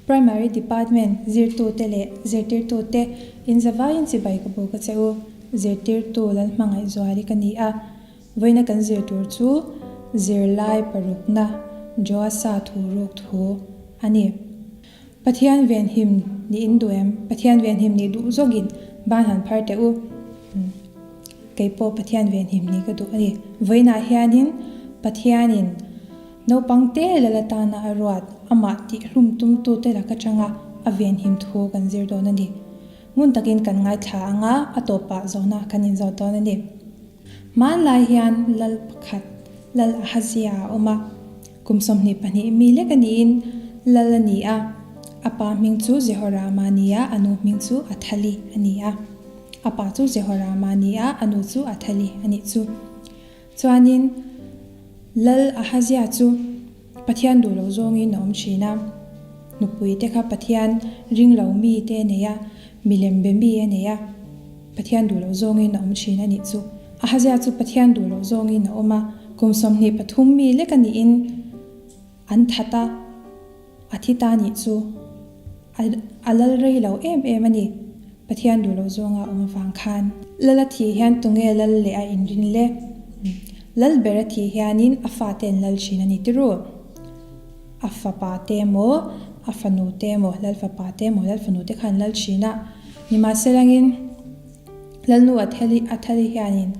Primary Department zirtute leh zirtirtute inzavaiin chibai ka buk a che u. Zirtirtu Lalhmangaihzuali ka ni a, vawiina kan zir tur chu zirlai parukna Joasa thu ruk thu a ni. Pathian venhim nih in duh em? Pathian venhim nih duh zawkin ban han phar teh u. Kei pawh Pathian venhim nih ka duh a ni. Vawiinah hianin Pathianin naupang te lal atana a ruat, amah tihhlum tumtute lak atanga a venhim thu kan zir dawn a ni. Ngun takin kan ngaithla ang a, a tawpah zawhna kan inzawt dawn a ni. Hmanlai hian lal pakhat, Lal Ahazia a awm a. Kum 22 mi lek a niin lal a ni a. A pa hming chu Jehorama a ni a, a nu hming chu Athali a ni a. A pa chu Jehorama a ni a, a nu chu Athali a nih chu. Chuanin Lal Ahazia chu Pathian duh lo zawngin a awm thin a. Nupui te kha Pathian ring lo mi te a nei a, milem be mi a nei a. Pathian duh loh zawngin a awm thin a nih chu. Ahazia chu Pathian duh loh zawngin a awm a, kum 23 mi lek a niin an that a, a thi ta nih chu. A lal rei lo em em a ni, Pathian duh loh zawnga awm avang khan. Lal a thih hian tunge lal leh a inrin le? Lal ber a thih hianin a fate an lal thin a ni tiru. A fapa te emaw, a fanu te emaw, lal fapa te emaw, lal fanu te kha an lal thin a. Nimahselangin, Lalnu Athali Athali hianin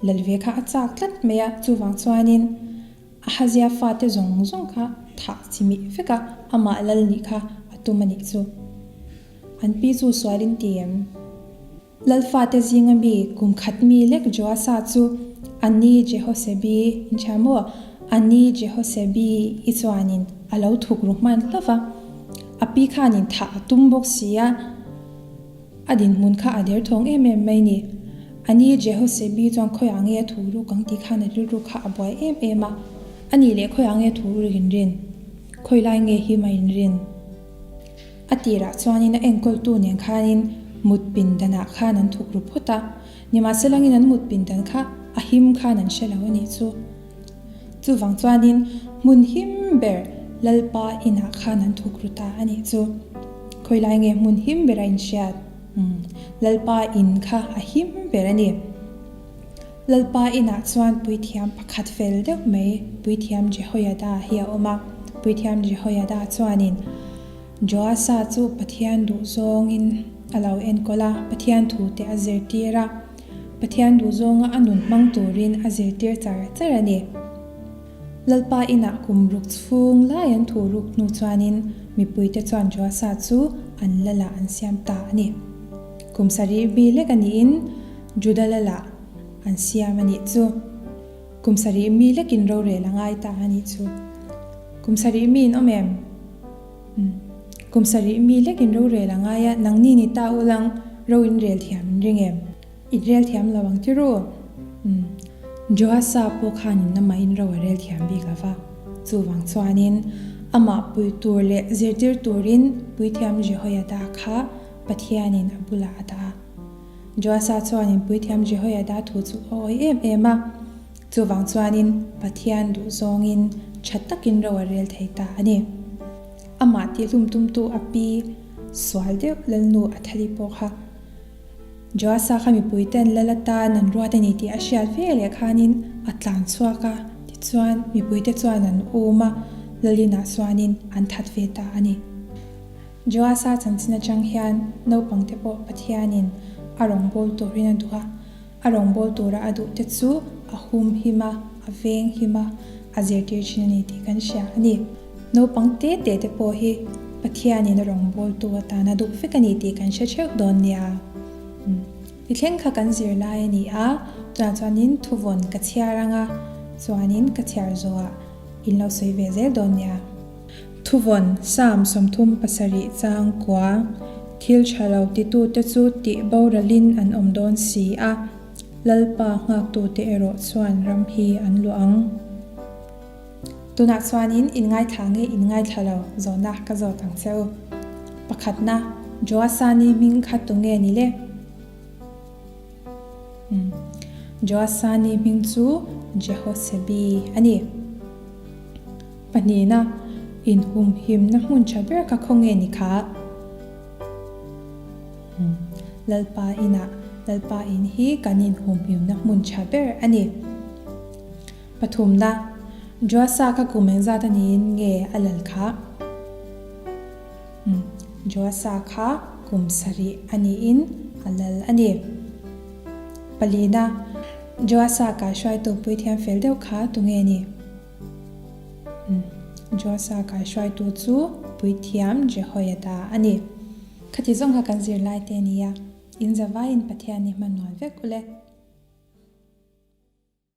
lal ve kha a chak tlat mai a, chuvang chuanin Ahazia fate zawng zawng kha thah chimih vek a, amah lal nih kha a tum a nih chu. An pi chu sualin ti em? Lal fate zinga mi kum khat mi lek Joasa chu a ni Jehosebi in hria maw? A ni Jehosebi i chuanin a lo thuk ru hman hlauh va. A pi khanin thah a tum bawk si a, a dinhmun kha a derthawng em em mai ni. A ni Jehosebi chuan khawiah nge a thu ruk ang tih khan a rilru kha a buai em em a. A nih leh khawiah nge thu ruk inrin? Khawilai nge him a inrin? A tirah chuanin a enkawltu nen khanin mut pindanah khan an thuk ru phawt a, nimahselangin an mut pindan kha a him khan an hre lo a nih chu. Chuvang chuanin hmun him ber Lalpa inah khan an thuk ru ta a nih chu. Khawilai nge hmun him ber a inhriat? Umm, Lalpa in kha a him ber a ni. Lalpa inah chuan puithiam pakhat fel deuh mai, Puithiam Jehoiada hi a awm a. Puithiam Jehoiada chuanin Joasa chu Pathian duhzawngin a lo enkawl a, Pathian thute a zirtir a. Pathian duhzawnga a nun hmang turin a zirtir char char a ni. Lalpa inah kum ruk chhung lai an thu ruk hnu chuanin mipuite chuan Joasa chu an lalah an siam ta a ni. Kum sarih mi lek a niin Juda lalah an siam a nih chu. Kum sarih mi lekin rorel a ngai ta a nih chu. Kum sarih mi in awm em? Umm. Kum sarih mi lekin rorel a ngai a, nangni ni ta ulang ro in rel thiam in ring em? In rel thiam lo ang tiru? Umm. Joasa pawh khanin amah in ro a rel thiam bik lo va. Chuvang chuanin amah pui tur leh zirtir turin Puithiam Jehoiada kha Pathianin a bulah a dah a. Joasa chuanin Puithiam Jehoiada thu chu a awi em em a. Chuvang chuanin Pathian duhzawngin tha takin ro a rel thei ta a ni. Amah tihhlum tumtu a pi sual deuh Lalnu Athali pawh kha Joasa kha mipuiten lal atan an ruat a ni tih a hriat ve leh khanin a tlan chhuak a, tichuan mipuite chuan an um a, Lalinah chuanin an that ve ta a ni. Joasa chanchin atang hian naupangte pawh Pathianin a rawngbâwl turin a duh a, a rawngbâwl tura a duhte chu a hum him a, a veng him a, a zirtir thin a ni tih kan hria a ni. Naupang te te te pawh hi Pathianin a rawngbâwltu atana duh vek a ni tih kan hre theuh dawn nia. Tithleng kha kan zir lai a ni a, tunah chuanin thuvawn ka chhiar ang a, chuanin ka chhiar zawhah in lo sawi ve zel dawn nia. Thuvawn, Psalm 37 chang kua, Thil tha lo titute chu tih boralin an awm dawn si a, Lalpa nghaktute erawh chuan ram hi an luah ang. Tunah chuanin in ngaithla nge in ngaithla lo zawhna ka zawt ang che u. Pakhatna, Joasani hming kha tu nge ni le? Umm, Joasani hming chu Jehosebi a ni. Pahnihna, Inhumhimna hmun tha ber kha khawnge ni kha? Lalpa inah, Lalpa in hi kan inhumhimna hmun tha ber a ni. Pathumna, Joasa kha kum engzat a niin nge a lal kha? Joasa kha kum sarih a niin a lal a ni. Palina, Joasa kaihruaitu puithiam fel deuh kha tunge ni? Joasa kaihruaitu chu puithiam Jehoiada a ni. Khati zawng kha kan zirlai te a nia, in zavaiin Pathian i hman nual vek ule.